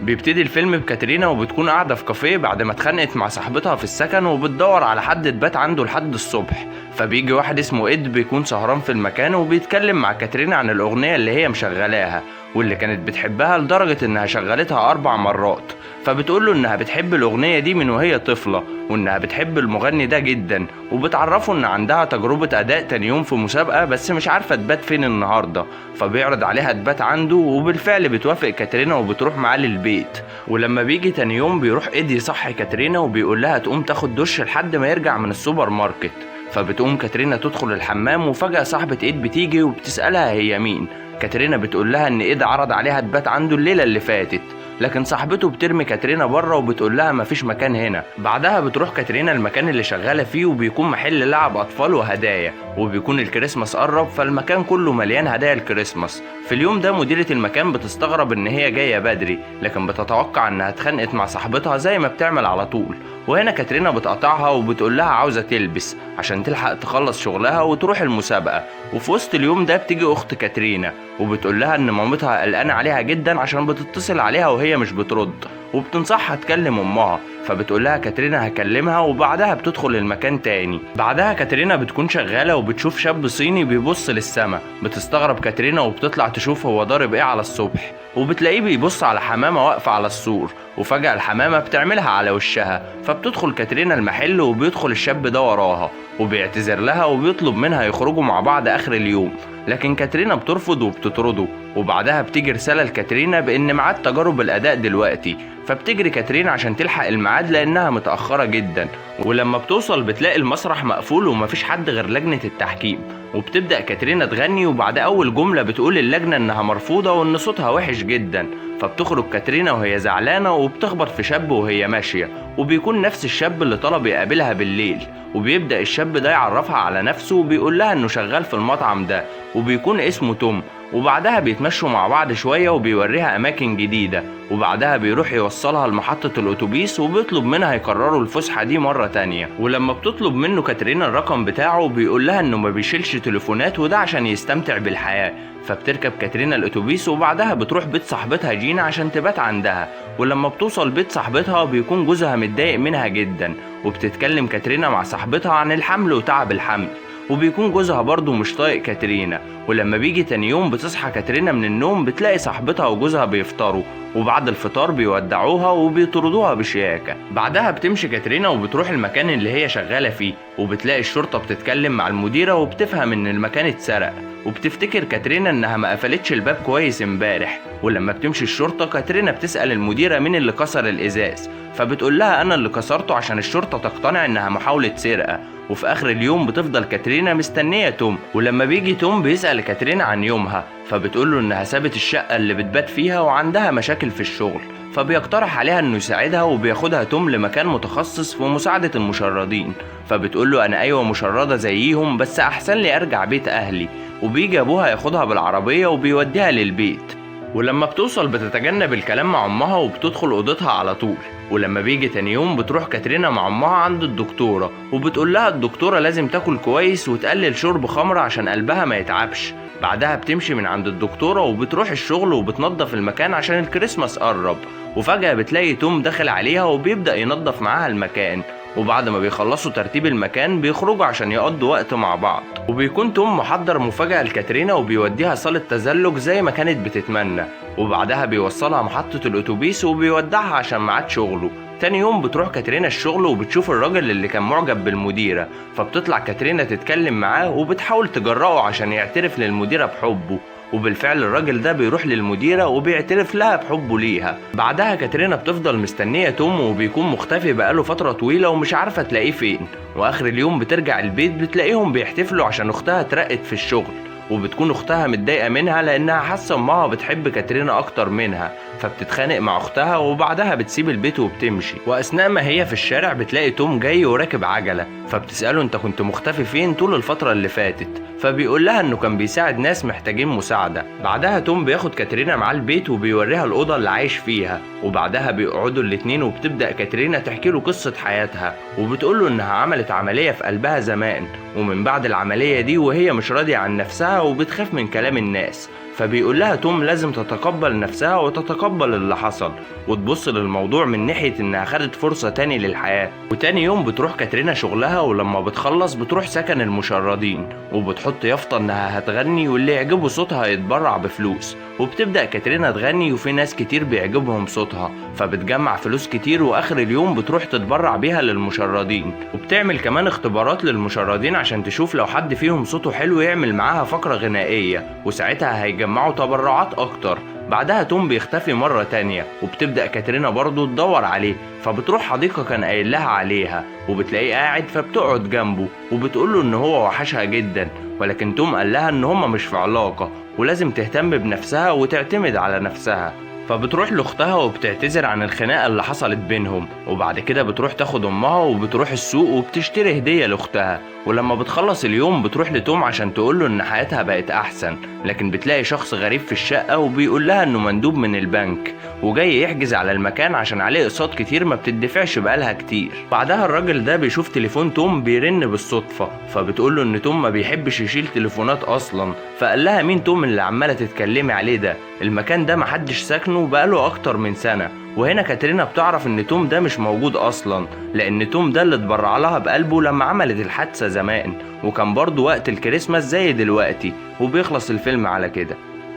بيبتدي الفيلم بكاترينا وبتكون قاعدة في كافيه بعد ما اتخانقت مع صاحبتها في السكن، وبتدور على حد تبات عنده لحد الصبح. فبيجي واحد اسمه إد بيكون سهران في المكان، وبيتكلم مع كاترينا عن الأغنية اللي هي مشغلاها واللي كانت بتحبها لدرجة إنها شغلتها 4 مرات. فبتقوله إنها بتحب الأغنية دي من وهي طفلة، وإنها بتحب المغني ده جدا، وبتعرفه إن عندها تجربة أداء تاني يوم في مسابقة بس مش عارفة تبات فين النهاردة. فبيعرض عليها تبات عنده، وبالفعل بتوافق كاترينا وبتروح معاه للبيت. ولما بيجي تاني يوم بيروح إد يصحي كاترينا وبيقول لها تقوم تاخد دش لحد ما يرجع من السوبر ماركت. فبتقوم كاترينا تدخل الحمام، وفجأة صاحبة إد بتيجي وبتسألها هي مين. كاترينا بتقول لها إن إد عرض عليها تبات عنده الليلة اللي فاتت، لكن صاحبته بترمي كاترينا بره وبتقول لها مفيش مكان هنا. بعدها بتروح كاترينا المكان اللي شغالة فيه، وبيكون محل لعب أطفال وهدايا، وبيكون الكريسماس قرب، فالمكان كله مليان هدايا الكريسماس. في اليوم ده مديرة المكان بتستغرب إن هي جاية بدري، لكن بتتوقع إنها اتخانقت مع صاحبتها زي ما بتعمل على طول. وهنا كاترينا بتقاطعها وبتقول لها عاوزة تلبس عشان تلحق تخلص شغلها وتروح المسابقة. وفي وسط اليوم ده بتيجي أخت كاترينا وبتقول لها إن مامتها قلقانة عليها جدا عشان بتتصل عليها وهي مش بترد، وبتنصحها تكلم أمها. فبتقول لها كاترينا هكلمها، وبعدها بتدخل المكان تاني. بعدها كاترينا بتكون شغالة وبتشوف شاب صيني بيبص للسما. بتستغرب كاترينا وبتطلع تشوف هو ضارب ايه على الصبح، وبتلاقيه بيبص على حمامة واقفة على السور، وفجأة الحمامة بتعملها على وشها. فبتدخل كاترينا المحل وبيدخل الشاب ده وراها، وبيعتذر لها وبيطلب منها يخرجوا مع بعض آخر اليوم، لكن كاترينا بترفض وبتطرده. وبعدها بتيجي رسالة لكاترينا بإن ميعاد تجارب الأداء دلوقتي، فبتجري كاترينا عشان تلحق الميعاد لأنها متأخرة جدا. ولما بتوصل بتلاقي المسرح مقفول ومفيش حد غير لجنة التحكيم، وبتبدأ كاترينا تغني، وبعد أول جملة بتقول اللجنة إنها مرفوضة وإن صوتها وحش جدا. فبتخرج كاترينا وهي زعلانة وبتخبط في شاب وهي ماشية، وبيكون نفس الشاب اللي طلب يقابلها بالليل. وبيبدأ الشاب ده يعرفها على نفسه وبيقول لها إنه شغال في المطعم ده وبيكون اسمه توم. وبعدها بيتمشوا مع بعض شوية وبيوريها أماكن جديدة، وبعدها بيروح يوصلها لمحطة الأتوبيس وبيطلب منها يكرروا الفسحة دي مرة تانية. ولما بتطلب منه كاترينا الرقم بتاعه بيقول لها إنه ما بيشيلش تليفونات وده عشان يستمتع بالحياة. فبتركب كاترينا الأتوبيس وبعدها بتروح بيت صاحبتها جينا عشان تبات عندها. ولما بتوصل بيت صاحبتها بيكون جوزها متضايق منها جدا، وبتتكلم كاترينا مع صاحبتها عن الحمل وتعب الحمل، وبيكون جوزها برضه مش طايق كاترينا. ولما بيجي تاني يوم بتصحى كاترينا من النوم بتلاقي صاحبتها وجوزها بيفطروا، وبعد الفطار بيودعوها وبيطردوها بشياكة. بعدها بتمشي كاترينا وبتروح المكان اللي هي شغالة فيه، وبتلاقي الشرطة بتتكلم مع المديرة وبتفهم إن المكان اتسرق. وبتفتكر كاترينا إنها ما قفلتش الباب كويس امبارح. ولما بتمشي الشرطة كاترينا بتسأل المديرة مين اللي كسر الإزاز، فبتقول لها أنا اللي كسرته عشان الشرطة تقتنع إنها محاولة سرقة. وفي آخر اليوم بتفضل كاترينا مستنية توم، ولما بيجي توم بيسأل كاترينا عن يومها، فبتقوله إنها سابت الشقة اللي بتبات فيها وعندها مشاكل في الشغل. فبيقترح عليها إنه يساعدها، وبياخدها توم لمكان متخصص في مساعدة المشردين. فبتقوله أنا أيوة مشردة زيهم بس أحسن لي أرجع بيت أهلي. وبيجي أبوها ياخدها بالعربية وبيوديها للبيت. ولما بتوصل بتتجنب الكلام مع أمها وبتدخل أوضتها على طول. ولما بيجي تاني يوم بتروح كاترينا مع أمها عند الدكتورة، وبتقول لها الدكتورة لازم تاكل كويس وتقلل شرب خمرة عشان قلبها ما يتعبش. بعدها بتمشي من عند الدكتورة وبتروح الشغل وبتنظف المكان عشان الكريسماس قرب. وفجأة بتلاقي توم داخل عليها وبيبدأ ينظف معاها المكان. وبعد ما بيخلصوا ترتيب المكان بيخرجوا عشان يقضوا وقت مع بعض. وبيكون توم محضر مفاجأة لكاترينا وبيوديها صالة تزلج زي ما كانت بتتمنى. وبعدها بيوصلها محطة الأتوبيس وبيودعها عشان ميعاد شغله. تاني يوم بتروح كاترينا الشغل وبتشوف الراجل اللي كان معجب بالمديرة، فبتطلع كاترينا تتكلم معاه وبتحاول تجرأه عشان يعترف للمديرة بحبه. وبالفعل الراجل ده بيروح للمديرة وبيعترف لها بحبه ليها. بعدها كاترينا بتفضل مستنية توم وبيكون مختفي بقاله فترة طويلة ومش عارفة تلاقيه فين. وآخر اليوم بترجع البيت بتلاقيهم بيحتفلوا عشان أختها اترقت في الشغل، وبتكون أختها متضايقة منها لأنها حاسة أمها بتحب كاترينا أكتر منها، فبتتخانق مع أختها وبعدها بتسيب البيت وبتمشي. وأثناء ما هي في الشارع بتلاقي توم جاي وراكب عجلة، فبتسأله أنت كنت مختفي فين طول الفترة اللي فاتت، فبيقول لها إنه كان بيساعد ناس محتاجين مساعدة. بعدها توم بياخد كاترينا معاه البيت وبيوريها الأوضة اللي عايش فيها، وبعدها بيقعدوا الاتنين وبتبدأ كاترينا تحكي له قصة حياتها، وبتقول له إنها عملت عملية في قلبها زمان، ومن بعد العملية دي وهي مش راضية عن نفسها وبتخاف من كلام الناس. فبيقول لها توم لازم تتقبل نفسها وتتقبل اللي حصل وتبص للموضوع من ناحية انها خدت فرصة تاني للحياة. وتاني يوم بتروح كاترينا شغلها، ولما بتخلص بتروح سكن المشردين وبتحط يافطة انها هتغني واللي يعجبه صوتها يتبرع بفلوس. وبتبدأ كاترينا تغني وفي ناس كتير بيعجبهم صوتها، فبتجمع فلوس كتير، واخر اليوم بتروح تتبرع بيها للمشردين. وبتعمل كمان اختبارات للمشردين عشان تشوف لو حد فيهم صوته حلو يعمل معاها فقرة غنائية، وساعتها هيجمعوا تبرعات اكتر. بعدها توم بيختفي مرة تانية، وبتبدأ كاترينا برضو تدور عليه، فبتروح حديقة كان قايل لها عليها وبتلاقيه قاعد، فبتقعد جنبه وبتقوله ان هو وحشها جدا، ولكن توم قال لها ان هما مش في علاقة ولازم تهتم بنفسها وتعتمد على نفسها. فبتروح لاختها وبتعتذر عن الخناقة اللي حصلت بينهم، وبعد كده بتروح تاخد امها وبتروح السوق وبتشتري هدية لاختها. ولما بتخلص اليوم بتروح لتوم عشان تقوله ان حياتها بقت احسن، لكن بتلاقي شخص غريب في الشقة وبيقول لها انه مندوب من البنك وجاي يحجز على المكان عشان عليه اقساط كتير ما بتدفعش بقالها كتير. بعدها الراجل ده بيشوف تليفون توم بيرن بالصدفة، فبتقوله ان توم ما بيحبش يشيل تليفونات اصلا، فقال لها مين توم اللي عمالة تتكلمي عليه ده؟ المكان ده محدش ساكنه بقاله اكتر من سنة. وهنا كاترينا بتعرف ان توم ده مش موجود اصلا، لان توم ده اللي اتبرع لها بقلبه لما عملت الحادثة زمان، وكان برضو وقت الكريسماس زي دلوقتي. وبيخلص الفيلم على كده.